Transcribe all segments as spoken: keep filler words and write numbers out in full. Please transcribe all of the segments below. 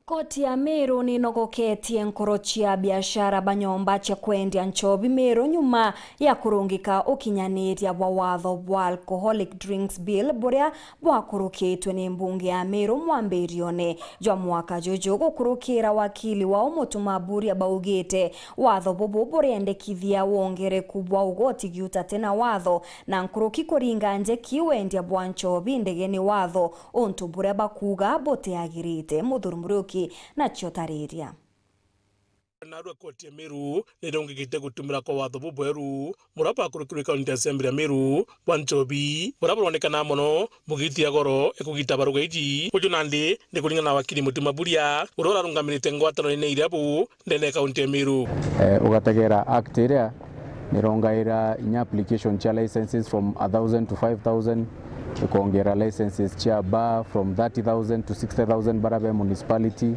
Koti ya Meru ninogoketie nkoro cia biashara ba nyomba cia kwendia nchobi Meru nyuma ya kurungika ukinyaniria bwa watho bwa Alcoholic Drinks Bill buria bwakurukitwe ni mbunge ya Meru mwambirione jwa mwaka juju. Gukurukira wakili wao Mutuma Buria baugite watho bubu burendekithia wongereku bwa ugoti giutate na watho, na nkuruki kuringa njeki wendia bwa nchobi ndegene watho, untu buria bakuuga butiagirite. Muthuri Muriuki nacio tariria. Narua koti ya Meru nirungikite gutumira kwa watho bubweru buria bwakurukirwe kaunti ya Assembly ya Meru bwa nchobi, buria buronekana mono bugitia goro ikugita baruga iji. Uju nandi ni kuringana na wakili Mutuma Buria, uria urarungamirite ngwataniro-ini iria bu ndene ya kaunti ya Meru. Eh, ugategera act iria nirongaira inya application cia licenses from a thousand to five thousand, ikongera licenses cia bar from thirty thousand to sixty thousand bara be municipality,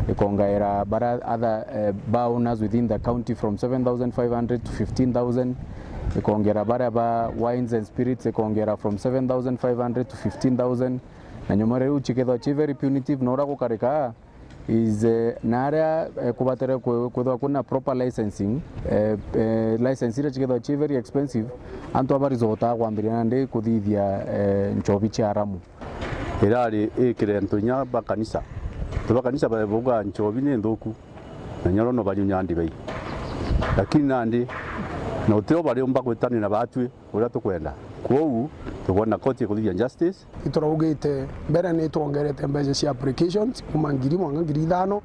ikongaira bara other, eh, bar owners within the county from seven thousand five hundred to fifteen thousand, ikongera bara ba wines and spirits, ikongera from seven thousand five hundred to fifteen thousand. Na nyuma riu cikethwa ci very punitive, na uria gukarika is, eh, na aria, eh, kubatire kwe-, kwithwa kwina proper licensing, eh, eh, license iria cikethwa ci very expensive, antu aba risotaa kwambiria nandi kuthithia, eh, nchobi cia haramu. Irari ikire antu inya ba kanisa. Antu ba kanisa bauga nchobi ni nthuku, na nyoro no banyunya ndibei. Lakini nandi, na utio bariumba gwitanira batwi uria tukwenda. Kwou, tukwenda koti ikuthithia justice. Ituraugite mbere ni twongerete mbeca cia applications kuma ngiri mwanka ngiri ithano,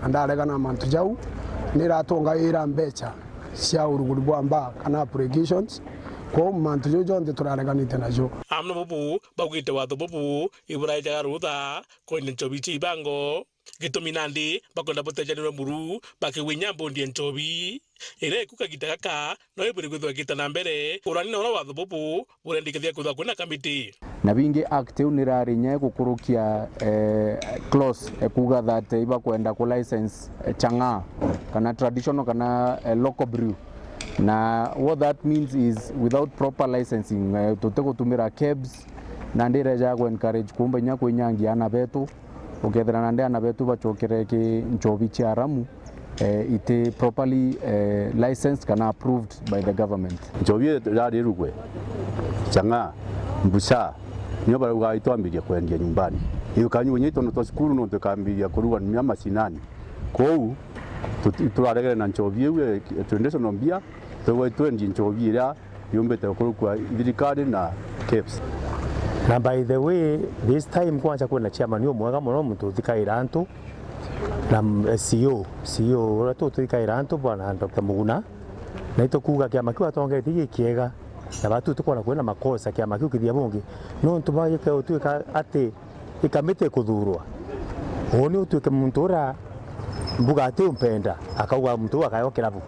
na ndaregana na mantu jau, ni iratongaira mbeca cia uruguri bwa mbaa kana applications. Kwou mantu jau jonthe turareganite najo. Amwe na bubu baugite watho bubu iburaejaga rutha kwendia nchobi cia ibango. Gitumi nandi bakwenda butejanirwe buru bakigwinya mbondi ya nchobi iria iku kagita gaka no iburi kwithwa igita na mbere. Urani na uria watho bubu burendikithia kwithwa kwina kamiti. Na bingi act iu nirari inya igukurukia, eh, clause ikuuga that ibakwenda ku license, eh, chang'aa kana traditional kana, eh, local brew. Na what that means is without proper licensing, eh, tutigutumira kebs, nandi irejaga ku encourage kuumba inya kwinyangia ana betu. Ukethira nandi ana betu bacokere ki nchobi cia haramu, eh, iti properly, eh, licensed kana approved by the government. Nchobi iyo irari irugwe, chang'aa, mbusaa, nio barauga itwambirie kwendia nyumbani. Ikanyua inya itono twa cukuru nontu ikambiria kurugwa na macinani. Kwou tuti-, turaregere na nchobi iu, eh, traditional beer, twigwe twendie nchobi iria yumbite gukurukua thirikari na kebs. Na by the way, this time kwanza kwina chairman umwega mono, muntu uthikaira antu, na, mm, C E O, C E O uria tuthikaira antu, bwana Doctor Muguna, na itukuuga kiama kiu atongetie gikiega, na batu tukwona kwina makosa kiama kiu kithia bungi, nontu bagike utwika ati ikamiti ikuthurwa. Uuni utwike muntu uria mbuga ati umpenda, akauga muntu uu akayo kirabu.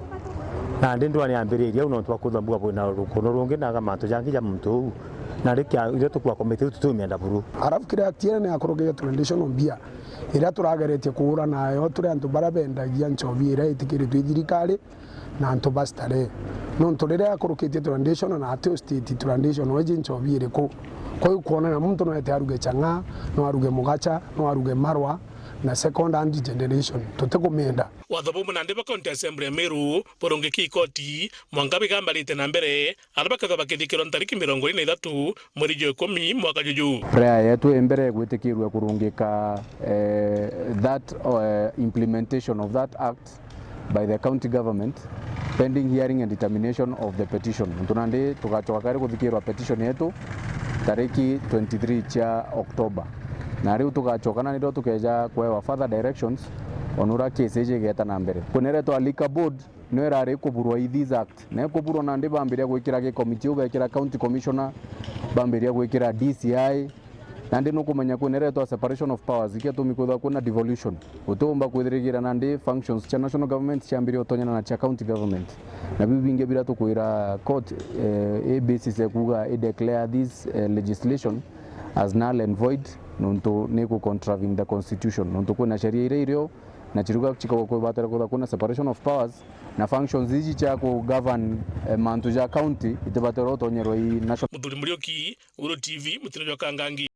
Nandi ndwani ambiririe au nontu bwa kwithwa mbuga bwina rukuno rungi na mantu jangi ja muntu uu. Nandi kia, iria tukua komiti iu tutiumienda buru. Arafu kiria atiere ni akurukiria traditional beer iria turageretie kuura nayo turi antu baria bendagia nchobi iria itikiritwe i thirikari na antu ba starehe. Nontu riria akurukitie traditional na ati state traditional, iji nchobi iriku? Kwou kwonania muntu no ete aruge chang'aa, no aruge mugacha, no aruge marwa, na second hand generation. Tutikumenda. Watho bubu nandi bwa County Assembly ya Meru burungiki ikoti, mwanka bigambarite na mbere, aria bakethwa bakithikirwa ntariki mirongo iri na ithatu mweri jwa ikumi mwaka juju. Prayer yetu imbere igwitikirwe kurungika, eh, that, eh, implementation of that act by the county government pending hearing and determination of the petition. Nontu nandi tugacoka kari kuthikirwa petition yetu tariki twenty-three cia October. Na riu tugacoka na nirio tukeja kwewa further directions on uria case iji igeta na mbere. Kuneretwa Liquor Board no irari kuburwa i this act. Na ikuburwa nandi bambiria gwikira gikomiti u bekira county commissioner, bambiria gwikira D C I, Nandi nukumenya kwineretwa separation of powers, ikio tumi kwithwa kwina devolution. Utiumba kwithirigira nandi functions cia national government ciambirie utonyana na cia county government. Na biu bingi biria tukwira court, eh, i basis ya kuuga i declare this, eh, legislation as null and void, nontu ni ku contravene the constitution, nontu kwina sheria iria irio, na ciruga cikauga kwibatara kwithwa kwina separation of powers, na functions iji cia ku govern, eh, mantu ja county itibatara utonyerwa i national. Muthuri Muriuki, Uru T V, mutino jwa Kangangi.